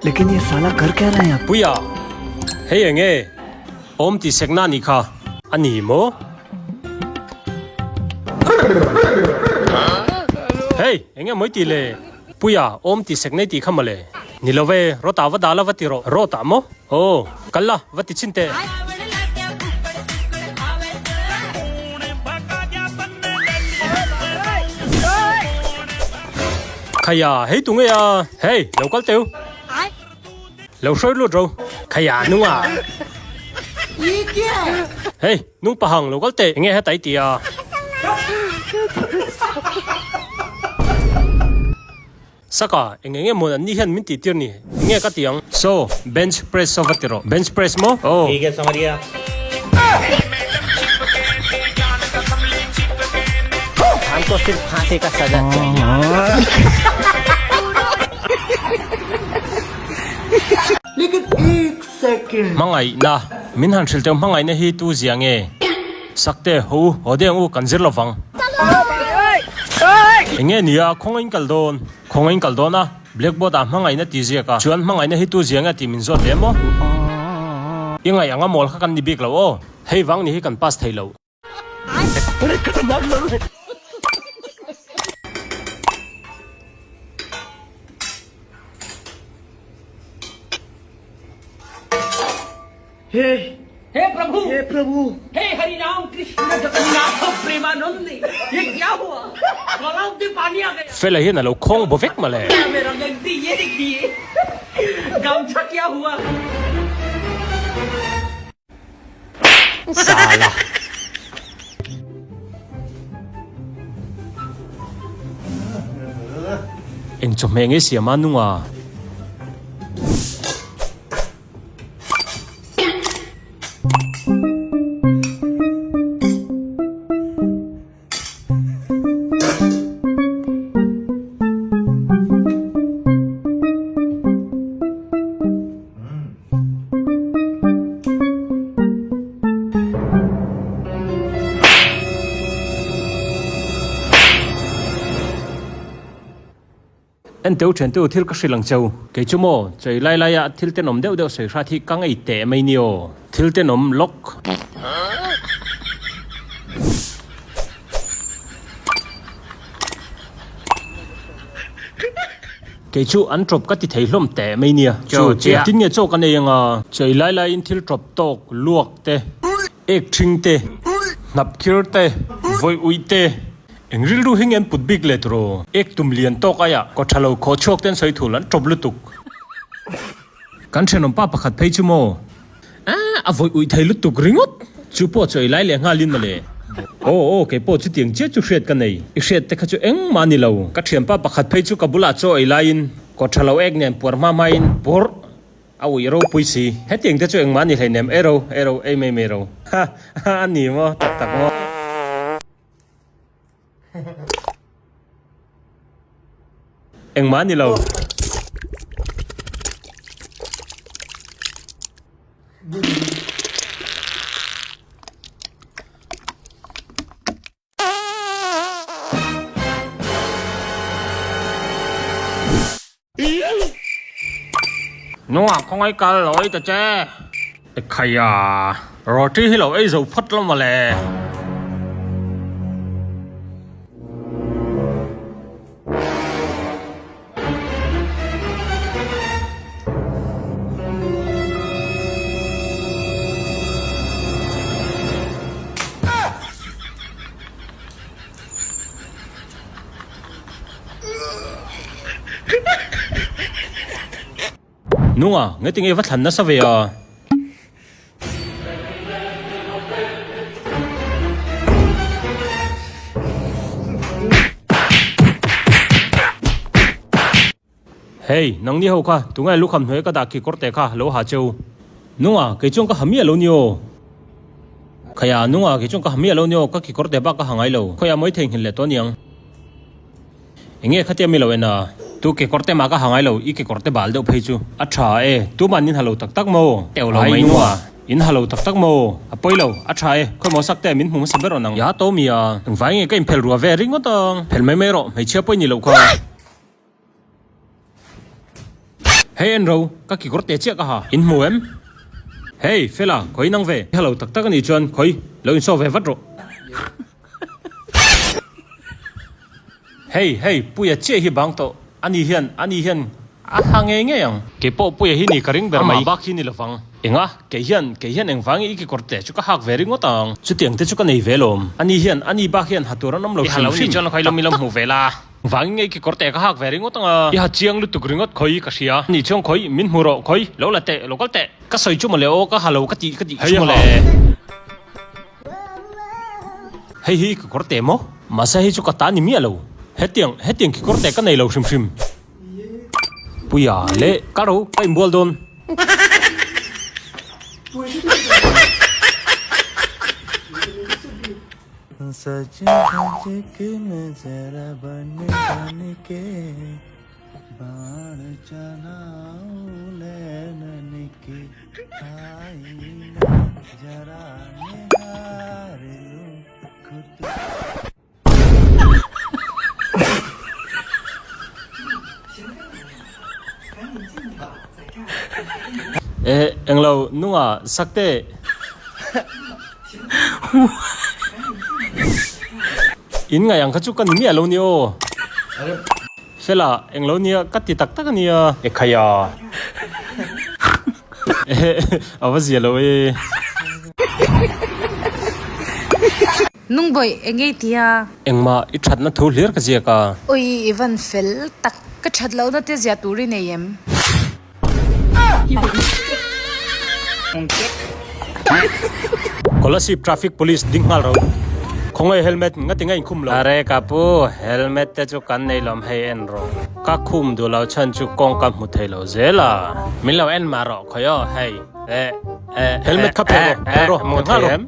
Lekin ye sala kar kya raha hai Puia, hei eng nge? Awm tih sekna a nih kha. A ni maw? Hei, eng nge mawi tih le? Puia, awm tih sek nei tih kha mawle. Ni lo ve, rawtah va dah la va ti rawh. Rawtah maw? Aw, kal la, va ti chhin teh. Khaiya, hei tu nge a? Hei, lo kal teu. Lo hruai lut ro. Khaiya, nung a. Hei, nung pahang lo kal teh. Enge heta i ti a? Saka, eng enge mawn an ni hian min tih tir ni? Enge ka ti ang? So, bench press saw va ti rawh. Bench press maw? Aw. Hmangaihna, min han hrilh teuh hmangaihna hi tu zia nge? Sakte, ho u, haw deng u, kan zir lo vang. Enge nia, khawngaih in kal dawn? Khawngaih in kal dawn a, blackboard ah hmangaihna ti ziak a, chuan hmangaihna hi tu zia nge tih min zawt leh maw? I ngaih anga mawl kha kan ni bik lo aw, hei vang ni hi kan pass thei lo. He Prabhu He Prabhu He Hari Ram Krishna Jagannath Premanand ye kya hua Talab mein pani aa gaya Fela hian a lo khawng baw vek mawle. Mera galti ye dekhiye gamchha kya hua. Sala. Eng chawhmeh nge siam a nunga? En teu thian teu thil ka hrilh ang cheu. Kei chu maw, chei lai lai ah thil tenawm deuh deuh sawi hrat hi ka ngei teh mai ni aw. Thil tenawm lawk. Kei chu an tawp ka ti thei hlawm teh mai nia. Chu chiah. Engtin nge chaw kan ei anga? Chei lai lai in thil tawp tawk, luak te, ek thing te, hnap khir te, vawi uih te, eng rilru hi nge an put bik let ro? Ek tum lian tawk aia kaw tha lo khaw chhuak te an sawi thul an tawp lutuk. Kan thenawm pa pakhat phei chu maw? Aaa a vawi uih thei lutuk ringawt. Chu pawh chu ei lai leh nghalin mawle. Aw aw kei pawh chutiang chiah chu hriat ka nei. I hriat te kha chu engmah a ni lo. Ka thianpa pakhat phei chu ka bulah chaw ei laiin kaw tha lo ek nen puar hma hmain pawrh a uih ropui si. Hetiang te chu engmah a ni hleinem ei ro ei ro ei mai mai ro. Ha ha a ni maw tak tak maw. Engmah a ni lo. Nungah khawngaih kal lo ei ta che. Ekhaiya, roti hi lo ei zo phawt lo mawle. Nunga, nge tinge va thlan nasa ve a? Hei, nangni ho kha, tunge lukham hnuai ka dah kikawr teh kha lo ha cheu. Nunga, kei chuan ka ha miah lo ni aw. Khaia, nunga, kei chuan ka ha miah lo ni aw, ka kikawr teh bak ka ha ngai lo. Khawiah mawi theihnghilh leh tawh aniang. Enge khatia mi lo en a? Tu kekawr te mah ka ha ngai lo, i kekawr te bal deuh phei chu. A tha e, tuman in ha lo tak tak maw? Teuh lo mai nunga, in ha lo tak tak maw? A pawi lo, a tha e, khawimaw sak te min hmu hmasa ber awn ang. Ya to mi a, engvai nge ka inphel rua ve ringawt ang? Phel mai mai rawh, hmeichhia pawi ni loh kha. Hei en ro, ka kekawr te chiah ka ha. In hmu em? Hei, fela, khawi nang ve. I ha lo tak tak a nih chuan khawi, lo insawh ve vat rawh. Hei, hei, Puia chiah hi bang tawh. Ani hian, ani hian a ha ngei ngei ang. Keipawh Puia hi ni ka ring ber mai. Amah bak hi ni lovang. Enga, kei hian, kei hian engvangin i kekawr te chu ka hak ve ringawt ang. Chutiang te chu ka nei ve lawm. Ani hian, ani bak hian ha tur an awm lo hrim hrim. I ha lo nih chuan khawi lo mi lo hmu ve la. Vangin ngei kekawr te ka hak ve ringawt ang a. I ha chiang lutuk ringawt khawi ka hria. Ani chuan khawi, min hmu rawh khawi, lo la teh, lo kal teh. Ka sawi chu mawle aw, ka ha lo ka tih ka tih chu mawle. Hei hi kekawr te maw? Mahse hei chu ka ta ni miah lo. Hetiang, hetiang kekawr te ka nei lo hrim hrim. Puia leh ka ro ka inbual dawn. Eh, englo nunga sak teh. In ngaih ang kha chu ka ni miah lo ni aw. Fela, englo nia ka ti tak tak a nia. Ekhaya. Ehe, a va zia lo e. Nungbawih, eng ngei tia? Engmah i thatna thu hlir ka ziak a. Ui, i van fel tak. Ka that lohna te zia tur i nei em? Kolasib Traffic Police ding nghal ro. Khawngaih helmet nga ti nga inkhum lo. Are ka pu, helmet te chu kan nei lawm hei en rawh. Ka khum duh lo chhan chu kawng ka hmu thei lo zel a. Min lo en mah rawh khawi aw hei. Eh eh Helmet kha pek rawh, pek rawh, pek nghal rawh.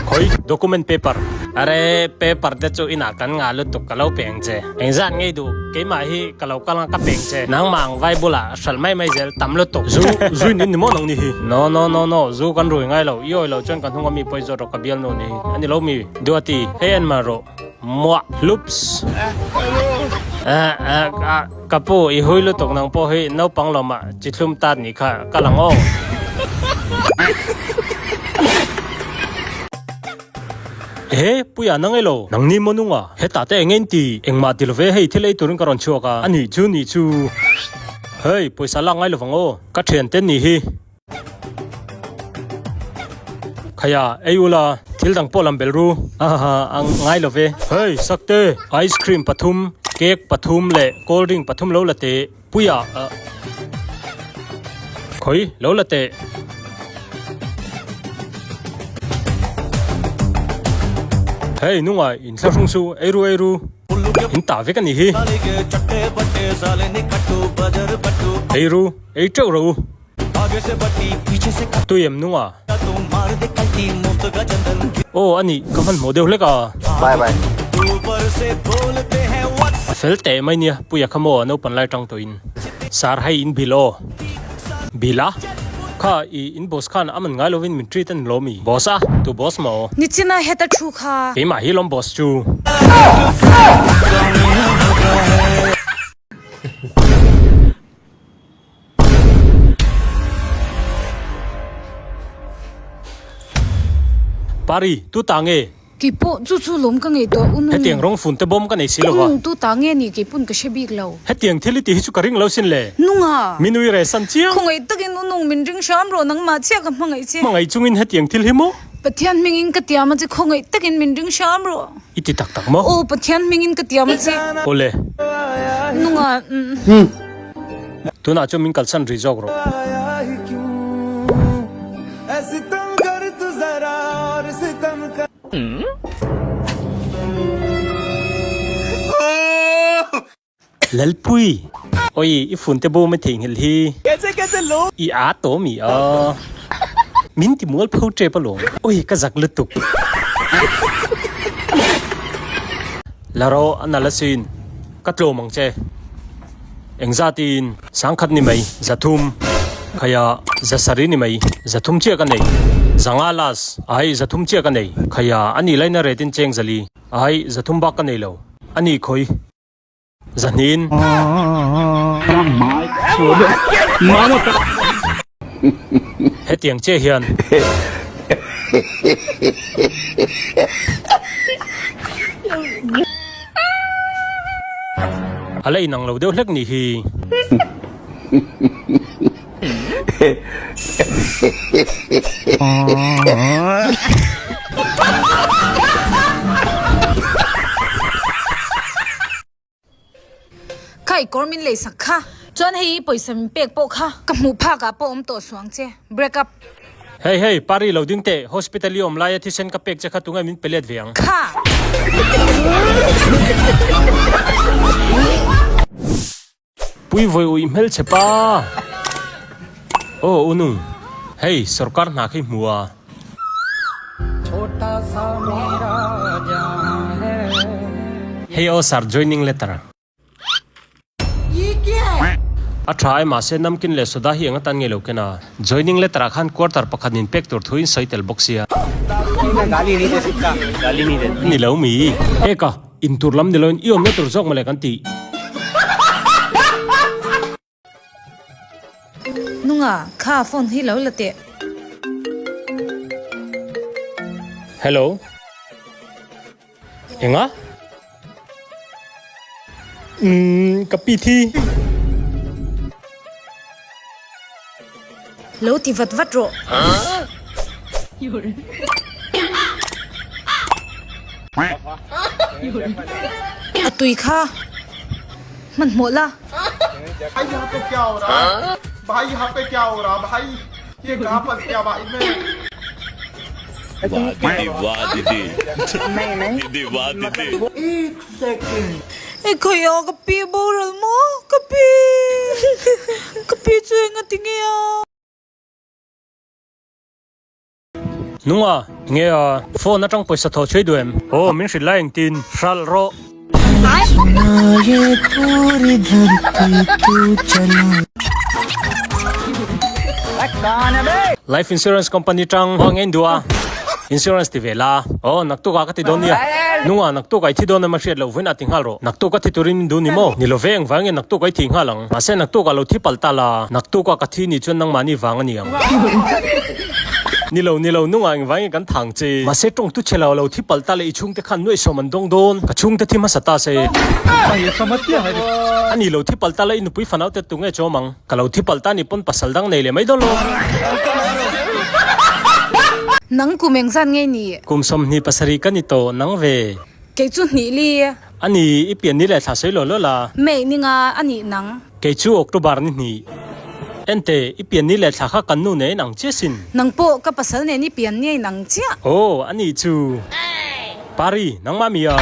Khawi document paper. Are paper te chu inah kan ngah lutuk ka lo peng che. Engzat ngei duh keimah hi ka lo kal ang ka peng che. Nangmah ang vai bulah hralh mai mai zel tam lutuk. Zu zu in in ni maw nang ni hi? No no no no zu kan rui ngai lo i awi lo chuan ka hnung ami pawi zawt rawh ka bial nu ni hi a ni lo mi Duati hei en mar rawh muah hlups. Eh eh ah. Ka pu, i hui lutuk nang pawh hi naupang lawmah chi thlum tat nih kha ka lang aw. Ehe, Puia nang elo, nang ni maw nunga, hetah te eng eng ti, engmah ti love hei thil ei turin ka rawn chhuak a, a nih chu nih chu. Hei, pawisa lak ngai lovang aw, ka thian te nih hi. Khaia, ei ula, thil dang pawh lam bel ru. Ahaha, a ngai lo ve. Hey, Sakte, ice cream pathum, cake pathum leh cold drink pathum lo la teh. Puia, ah. Khawi, lo la teh. Hey, nunga, inthlahrung chu ei ru ei ru. In tah vek a nih hi. Ei ru, ei teuh rawh u. Tui em nung a? Aw a nih, ka hmanhmawh deuh hlek a. A fel teh mai nia, Puia kha maw a naupan lai tang tawhin. Sar hei in bil aw. Bil a? Kha i in boss khan a man ngai lovin min treat a ni lo mi? Boss a? Tu boss maw? Nichina heta thu kha. Keimah hi lawm boss chu. Pari, tu ta nge? Kei pawh chu chu lawm ka ngaihtuah u nung. Hetiang rawng fun te bawm ka nei si lo va. U nung tu ta nge ni kei pawn ka hre bik lo. Hetiang thil i tih hi chu ka ring lo sin le. Nunga! Min ui reh san chiang. Khawngaih takin u nung min ring hram rawh nangmah chiah ka hmangaih che. Hmangaih chungin hetiang thil hi maw? Pathian hmingin ka tiam a che khawngaih takin min ring hram rawh. I ti tak tak maw? Aw Pathian hmingin ka tiam a che. Awle. Nunga umm. Tunah chuan min kalsan rih zawk rawh. Lalpui! Oi, i phone te bawm a theihnghilh hi. I aa tawh mi a. Min ti mual pho tep alawm. Oi, ka zak lutuk. La rawh, a nalh asin. Ka tlawm ang che. Engzatin sangkhat ni mai, zathum, khaia zasari ni mai, zathum chiah ka nei. Zanga las, ai zathum chiah ka nei. Khaia a nih laina retin cheng zali, ai zathum bak ka nei lo. A nih khawi. Zahnin. Hetiang che hian. A la inang lo deuh hlek nih hi. Kha i kawr min leisak kha. Chuan hei i pawisa min pek pawh kha. Ka hmuh phak ah pawh awm tawh suang che. Break up. Hey hey, Pari lo ding teh, hospital i awm laia thisen ka pek che kha tunge min pe let ve ang? Kha! Pui vawi uih hmel che pa! Aw u nung, hei sorkar hna khi hmu a. Hei aw sir joining letter. A tha e mahse namkin leh soda hi eng atan ngei lo ken a. Joining letter ah khan quarter pakhat nin pek tur thuin sawi tel bawk sia. Ni lo mi. Eka, intur lam ni loin i awmna tur zawk mawle kan ti. Nunga, kha phone hi lo la teh. Hello. Enga? Umm, ka pi thi. Lo ti vat vat rawh. A tui kha hmanhmawh la. Ekhawia ka pi boral maw? Ka pi! Ka pi chu enga ti nge a? Nunga, nge a? Phone atang pawisa thaw chhui duh em? Aw, min hrilh lai engtin? Hralh rawh. Life insurance company tang hma ngein duh a, insurance ti ve la. Aw, naktuk ah ka ti dawn nia. Nunga, naktuk ah i thi dawn em a hriat loh vawiin ah ti nghal rawh. Naktuk ka thi turin min duh ni maw? Ni lo ve, engvang nge naktuk ah i thih nghal ang? Mahse naktuk ah lo thi palh ta la, naktuk ah ka thi nih chuan nangmahni vang a ni ang. Ni lo, ni lo, nungah engvang nge kan thang che? Mahse tawng tu che lo, lo thi palh ta leh i chhungte khan nuaihsawm an dawng dawn, ka chhungte thi hmasa ta se. A ni lo thi palh ta leh i nupui fanau te tu nge chawm ang? Ka lo thi palh ta ni pawn pasal dang nei leh mai dawn lo. Nang kum engzat nge ni? Kum 27 ka ni tawh, nang ve? Kei chu hnih li. A ni, i pian ni leh thla sawi lo lo la. May ni nga a nih nang. Kei chu October ni hnih. Ente, i pian ni leh thla kha kan nu nen ang chiah sin. Nang pawh ka pasal nen i pian ni a inang chiah. Aw, a nih chu. Pari, nangmah mi a.